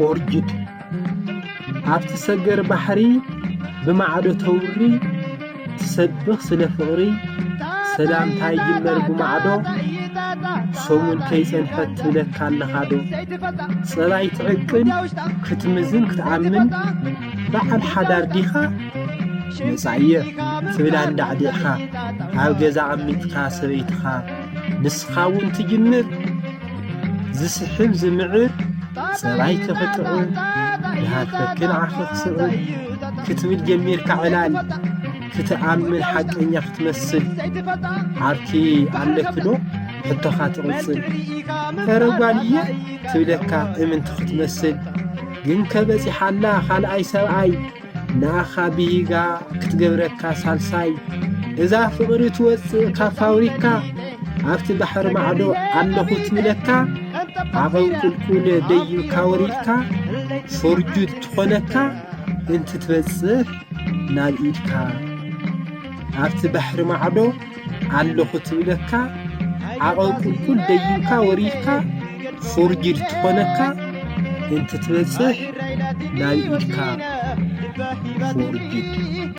ፎርጅድ ኣብቲ ሰገር ባሕሪ ብማዕዶ ተውሪ ትሰብኽ ስለ ፍቕሪ ሰላምታ ይጅመር ብማዕዶ ሰሙን ከይጸንሐት ትብለካ ኣለኻ ዶ ጸባይ ትዕቅን ክትምዝን ክትኣምን በዓል ሓዳር ዲኻ መጻእየ ትብል ኣንዳዕዲዕኻ ኣብ ገዛ ኣሚጥካ ሰበይትኻ ንስኻ እውን ትጅምር ዝስሕብ ዝምዕር ጸባይ ተኽጥዕም ድሃልፈክን ዓኺ ክስዕብ ክትብል ጀሚርካ ዕላል ክትኣምን ሓቀኛ ክትመስል ዓርኪ ኣለኪ ዶ ሕቶኻ ትቕጽል ኧረ ጓል እየ ትብለካ እምንቲ ክትመስል ግን ከበጺሓላ ካልኣይ ሰብኣይ ንኣኻ ብሂጋ ክትገብረካ ሳልሳይ እዛ ፍቕሪ ትወፅእ ካብ ፋብሪካ ኣብቲ ባሕሪ ማዕዶ ኣለኹ ትብለካ ዓቐብ ቁልቁል ደይብካ ወሪድካ ፎርጁድ ትኾነካ እንትትበፅሕ ናብ ኢድካ ኣብቲ ባሕሪ ማዕዶ ኣለኹ ትብለካ ዓቐብ ቁልቁል ደይብካ ወሪድካ ፎርጅድ ትኾነካ እንትትበፅሕ ናብ ኢድካ ፎርጅድ